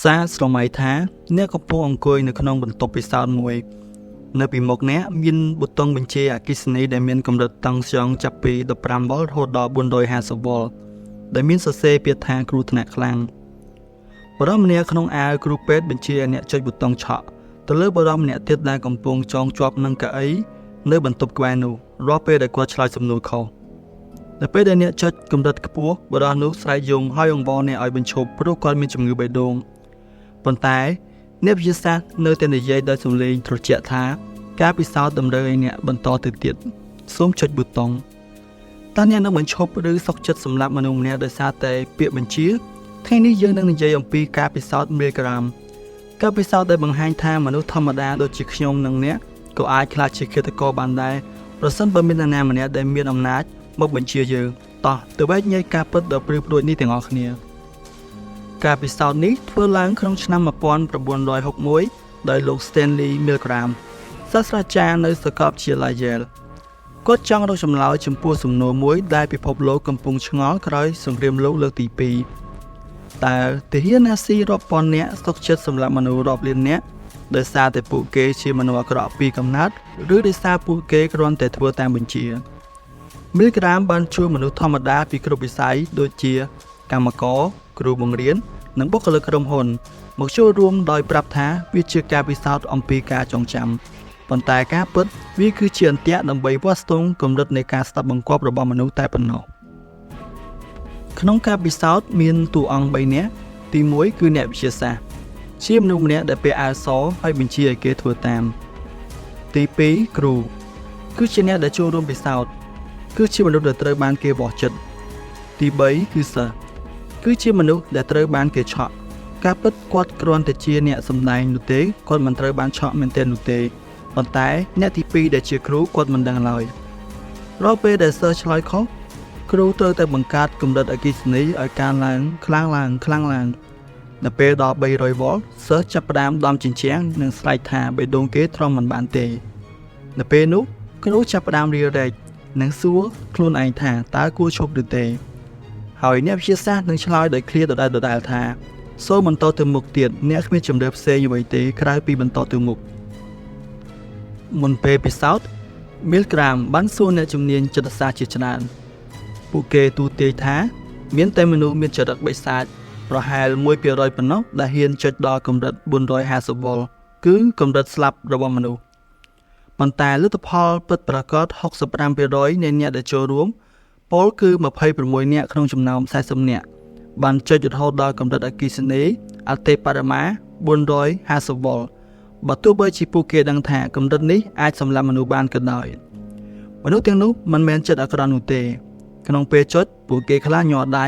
សារស្រមៃថាអ្នកកំពុងអង្គុយនៅក្នុងបន្ទប់ពិសោធន៍មួយ នៅពីមុខអ្នកមានប៊ូតុងបញ្ជាអគ្គិសនីដែលមានកម្រិតតង់ស្យុងចាប់ពី15វ៉ុលរហូតដល់450វ៉ុលដែលមានសរសេរពាក្យថាគ្រោះថ្នាក់ខ្លាំងបុរសម្នាក់ក្នុងអាវគ្រូពេទ្យបញ្ជាឲ្យអ្នកចុចប៊ូតុងឆក់ទៅលើបុរសម្នាក់ទៀតដែលកំពុងចងជាប់នឹងកៅអីនៅបន្ទប់ក្បែរនោះរាល់ពេលដែលគាត់ឆ្លើយសំណួរខុសនៅពេលដែលអ្នកចុចកម្រិតខ្ពស់បុរសនោះស្រែកយំហើយអង្វរអ្នកឲ្យបញ្ឈប់ព្រោះគាត់មានជំងឺបេះដូងប៉ុន្តែអ្នកវិទ្យាសាស្ត្រនៅតែនិយាយដោយសំឡេងត្រជាក់ថាការពិសោធន៍តម្រូវឲ្យអ្នកបន្តទៅទៀតសូមចុចប៊ូតុងតើអ្នកនឹងបញ្ឈប់ឬសុខចិត្តសម្លាប់មនុស្សម្នាក់ដោយសារតែពាក្យបញ្ជាថ្ងៃនេះយើងនឹងនិយាយអំពីការពិសោធន៍មីលក្រាមការពិសោធន៍ដែលបង្ហាញថាមនុស្សធម្មតាដូចជាខ្ញុំនិងអ្នកក៏អាចក្លាយជាឃាតករបានដែរប្រសិនបើមាននរណាម្នាក់ដែលមានអំណាចមកបញ្ជាយើងតោះទៅវែកញែកការពិតដ៏ព្រឺព្រួចនេះទាំងអស់គ្នាការពិសោធន៍នេះធ្វើឡើងក្នុងឆ្នាំ1961ដោយលោក Stanley Milgram សាស្ត្រាចារ្យនៅសាកលវិទ្យាល័យ Yale គាត់ចង់រកចម្លើយចំពោះសំណួរមួយដែលពិភពលោកកំពុងឆ្ងល់ក្រោយសង្គ្រាមលោកលើកទី2តើទាហានណាស៊ីរាប់ពាន់នាក់សុខចិត្តសម្លាប់មនុស្សរាប់លាននាក់ដោយសារតែពួកគេជាមនុស្សអាក្រក់ពីកំណើតឬដោយសារពួកគេគ្រាន់តែធ្វើតាមបញ្ជា Milgram បានជួយមនុស្សធម្មតាពីគ្រប់វិស័យដូចជាកម្មករគ្រូបង្រៀននិងបុគ្គលិកក្រុមហ៊ុនមកចូលរួមដោយប្រាប់ថាវាជាការពិសោធន៍អំពីការចងចាំប៉ុន្តែការពិតវាគឺជាអន្ទាក់ដើម្បីវាស់ស្ទង់កម្រិតនៃការស្ដាប់បង្គាប់របស់មនុស្សតែប៉ុណ្ណោះក្នុងការពិសោធន៍មានតួអង្គ3នាក់ទី1គឺអ្នកវិទ្យាសាស្ត្រជាមនុស្សម្នាក់ដែលពាក់អាវសហើយបញ្ជាឲ្យគេធ្វើតាមទី2គ្រូគឺជាអ្នកដែលចូលរួមពិសោធន៍គឺជាមនុស្សដែលត្រូវបានគេវាស់ចិត្តទី3គឺសិស្សគឺជាមនុស្សដែលត្រូវបានគេឆក់ការពិតគាត់គ្រាន់តែជាអ្នកសម្ដែងនោះទេគាត់មិនត្រូវបានឆក់មែនទែននោះទេប៉ុន្តែអ្នកទី2ដែលជាគ្រូគាត់មិនដឹងឡើយរាល់ពេលដែលសិស្សឆ្លើយខុសគ្រូត្រូវតែបង្កើតកម្រិតអគ្គិសនីឲ្យកើនឡើងខ្លាំងឡើងខ្លាំងឡើងនៅពេលដល់300វ៉ុលសិស្សចាប់ផ្ដើមដំជញ្ជាំងនិងស្រែកថាបេះដូងគេទ្រាំមិនបានទេនៅពេលនោះគ្រូចាប់ផ្ដើមរារែកនិងសួរខ្លួនឯងថាតើគួរឈប់ឬទេហើយអ្នកវិទ្យាសាស្ត្រនឹងឆ្លើយដោយឃ្លាដដែលៗថាសូមបន្តទៅមុខទៀតអ្នកគ្មានជម្រើសផ្សេងអ្វីទេក្រៅពីបន្តទៅមុខមុនពេលពិសោធន៍ Milgram បានសួរអ្នកជំនាញចិត្តសាស្ត្រជាច្រើនពួកគេទូទាយថាមានតែមនុស្សមានចរិតបិសាចប្រហែល1%ប៉ុណ្ណោះដែលហ៊ានចុចដល់កម្រិត450វ៉ុលគឺកម្រិតស្លាប់របស់មនុស្សប៉ុន្តែលទ្ធផលពិតប្រាកដ65%នៃអ្នកដែលចូលរួមពោលគឺ26នាក់ក្នុងចំណោម40នាក់បានចុចរហូតដល់កម្រិតអគ្គិសនីអតិបរមា450វ៉ុលបើទោះបីជាពួកគេដឹងថាកម្រិតនេះអាចសម្លាប់មនុស្សបានក៏ដោយមនុស្សទាំងនោះមិនមែនចិត្តអាក្រក់នោះទេក្នុងពេលចុចពួកគេខ្លះញ័រដៃ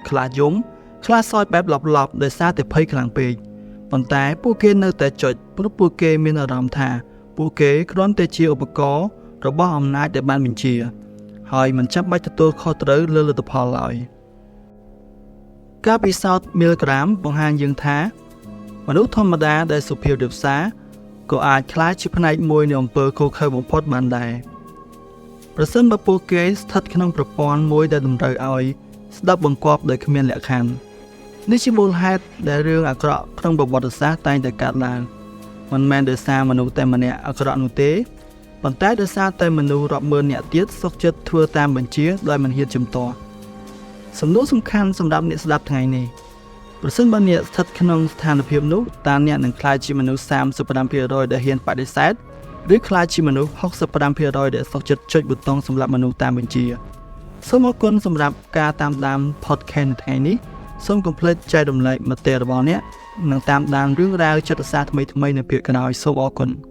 ខ្លះយំខ្លះសើចបែបឡប់ៗដោយសារតែភ័យខ្លាំងពេកប៉ុន្តែពួកគេនៅតែចុចព្រោះពួកគេមានអារម្មណ៍ថាពួកគេគ្រាន់តែជាឧបករណ៍របស់អំណាចដែលបានបញ្ជាហើយមិនចាំបាច់ទទួលខុសត្រូវលើលទ្ធផលឡើយការពិសោធន៍ Milgram បង្ហាញយើងថាមនុស្សធម្មតាដែលសុភាពរាបសារក៏អាចក្លាយជាផ្នែកមួយនៃអំពើឃោរឃៅបំផុតបានដែរប្រសិនបើពួកគេស្ថិតក្នុងប្រព័ន្ធមួយដែលតម្រូវឲ្យស្ដាប់បង្គាប់ដោយគ្មានលក្ខខណ្ឌនេះជាមូលហេតុដែលរឿងអាក្រក់ក្នុងប្រវត្តិសាស្ត្រតែងតែកើតឡើងមិនមែនដោយសារមនុស្សតែម្នាក់អាក្រក់នោះទេប៉ុន្តែដោយសារតែមនុស្សរាប់ម៉ឺននាក់ទៀតសុខចិត្តធ្វើតាមបញ្ជាដោយមិនហ៊ានជំទាស់សំណួរសំខាន់សម្រាប់អ្នកស្ដាប់ថ្ងៃនេះប្រសិនបើអ្នកស្ថិតក្នុងស្ថានភាពនោះតើអ្នកនឹងក្លាយជាមនុស្ស35%ដែលហ៊ានបដិសេធឬក្លាយជាមនុស្ស65%ដែលសុខចិត្តចុចប៊ូតុងសម្រាប់មនុស្សតាមបញ្ជាសូមអរគុណសម្រាប់ការតាមដាន podcast នៅថ្ងៃនេះសូមកុំភ្លេចចែករំលែកមតិរបស់អ្នកនិងតាមដានរឿងរ៉ាវចិត្តសាស្ត្រថ្មីៗនៅភាគក្រោយសូមអរគុណ។